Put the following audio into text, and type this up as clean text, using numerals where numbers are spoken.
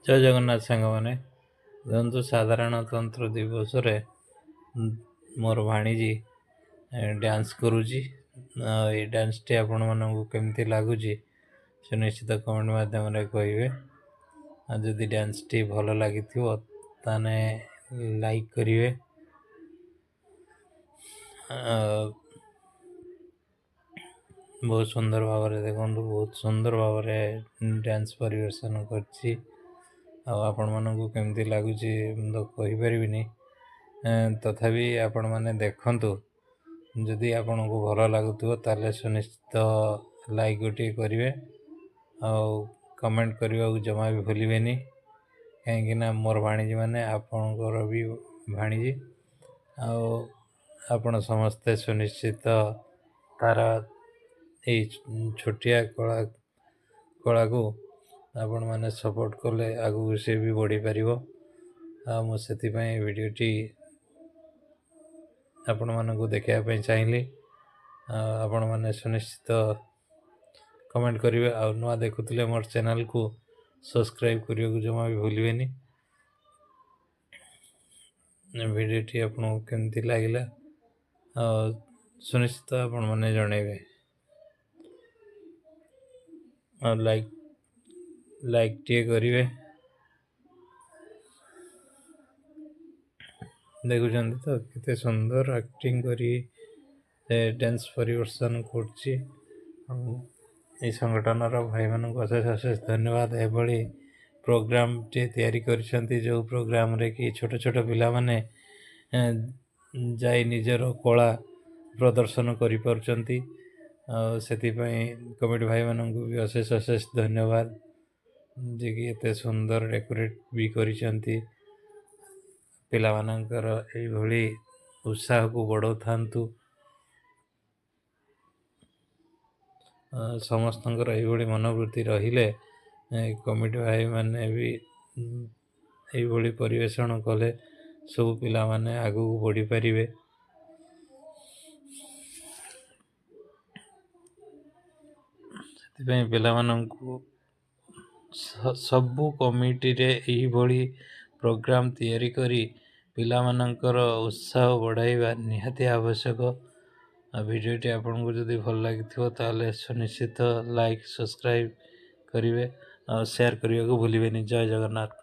ଜୟ ଜଗନ୍ନାଥ ସାଙ୍ଗମାନେ, ଦେଖନ୍ତୁ ସାଧାରଣତନ୍ତ୍ର ଦିବସରେ ମୋର ଭାଣିଜୀ ଡ୍ୟାନ୍ସ କରୁଛି। ଏଇ ଡ୍ୟାନ୍ସଟି ଆପଣମାନଙ୍କୁ କେମିତି ଲାଗୁଛି ସୁନିଶ୍ଚିତ କମେଣ୍ଟ ମାଧ୍ୟମରେ କହିବେ। ଆଉ ଯଦି ଡ୍ୟାନ୍ସଟି ଭଲ ଲାଗିଥିବ ତାହେଲେ ଲାଇକ୍ କରିବେ। ବହୁତ ସୁନ୍ଦର ଭାବରେ ଦେଖନ୍ତୁ, ବହୁତ ସୁନ୍ଦର ଭାବରେ ଡ୍ୟାନ୍ସ ପରିବେଷଣ କରିଛି। ଆଉ ଆପଣମାନଙ୍କୁ କେମିତି ଲାଗୁଛି ମୁଁ ତ କହିପାରିବିନି, ତଥାପି ଆପଣମାନେ ଦେଖନ୍ତୁ। ଯଦି ଆପଣଙ୍କୁ ଭଲ ଲାଗୁଥିବ ତାହେଲେ ସୁନିଶ୍ଚିତ ଲାଇକ୍ ଗୋଟିଏ କରିବେ ଆଉ କମେଣ୍ଟ କରିବାକୁ ଜମା ବି ଭୁଲିବେନି, କାହିଁକିନା ମୋର ଭାଣିଜୀ ମାନେ ଆପଣଙ୍କର ବି ଭାଣିଜୀ। ଆଉ ଆପଣ ସମସ୍ତେ ସୁନିଶ୍ଚିତ ତାର ଏଇ ଛୋଟିଆ କଳାକୁ ଆପଣମାନେ ସପୋର୍ଟ କଲେ ଆଗକୁ ସେ ବି ବଢ଼ିପାରିବ। ଆଉ ମୁଁ ସେଥିପାଇଁ ଭିଡ଼ିଓଟି ଆପଣମାନଙ୍କୁ ଦେଖାଇବା ପାଇଁ ଚାହିଁଲି। ଆଉ ଆପଣମାନେ ସୁନିଶ୍ଚିତ କମେଣ୍ଟ କରିବେ। ଆଉ ନୂଆ ଦେଖୁଥିଲେ ମୋର ଚ୍ୟାନେଲକୁ ସବସ୍କ୍ରାଇବ୍ କରିବାକୁ ଜମା ବି ଭୁଲିବେନି। ଭିଡ଼ିଓଟି ଆପଣଙ୍କୁ କେମିତି ଲାଗିଲା ଆଉ ସୁନିଶ୍ଚିତ ଆପଣମାନେ ଜଣାଇବେ। ଆଉ ଲାଇକ୍ ଟିଏ କରିବେ। ଦେଖୁଛନ୍ତି ତ କେତେ ସୁନ୍ଦର ଆକ୍ଟିଂ କରି ଡ୍ୟାନ୍ସ ପରିବେଷଣ କରୁଛି। ଆଉ ଏହି ସଂଗଠନର ଭାଇମାନଙ୍କୁ ଅଶେଷ ଅଶେଷ ଧନ୍ୟବାଦ, ଏଭଳି ପ୍ରୋଗ୍ରାମଟି ତିଆରି କରିଛନ୍ତି, ଯେଉଁ ପ୍ରୋଗ୍ରାମରେ କି ଛୋଟ ଛୋଟ ପିଲାମାନେ ଯାଇ ନିଜର କଳା ପ୍ରଦର୍ଶନ କରିପାରୁଛନ୍ତି। ଆଉ ସେଥିପାଇଁ କମିଟି ଭାଇମାନଙ୍କୁ ବି ଅଶେଷ ଅଶେଷ ଧନ୍ୟବାଦ, ଯିଏକି ଏତେ ସୁନ୍ଦର ଡେକୋରେଟ୍ ବି କରିଛନ୍ତି। ପିଲାମାନଙ୍କର ଏଇଭଳି ଉତ୍ସାହକୁ ବଢ଼ାଉଥାନ୍ତୁ। ସମସ୍ତଙ୍କର ଏଇଭଳି ମନୋବୃତ୍ତି ରହିଲେ କମିଟି ଭାଇମାନେ ବି ଏଇଭଳି ପରିବେଷଣ କଲେ ସବୁ ପିଲାମାନେ ଆଗକୁ ବଢ଼ିପାରିବେ। ସେଥିପାଇଁ ପିଲାମାନଙ୍କୁ ସବୁ କମିଟିରେ ଏହିଭଳି ପ୍ରୋଗ୍ରାମ୍ ତିଆରି କରି ପିଲାମାନଙ୍କର ଉତ୍ସାହ ବଢ଼ାଇବା ନିହାତି ଆବଶ୍ୟକ। ଆଉ ଭିଡ଼ିଓଟି ଆପଣଙ୍କୁ ଯଦି ଭଲ ଲାଗିଥିବ ତାହେଲେ ସୁନିଶ୍ଚିତ ଲାଇକ୍ ସବସ୍କ୍ରାଇବ୍ କରିବେ ଆଉ ସେୟାର କରିବାକୁ ଭୁଲିବେନି। ଜୟ ଜଗନ୍ନାଥ।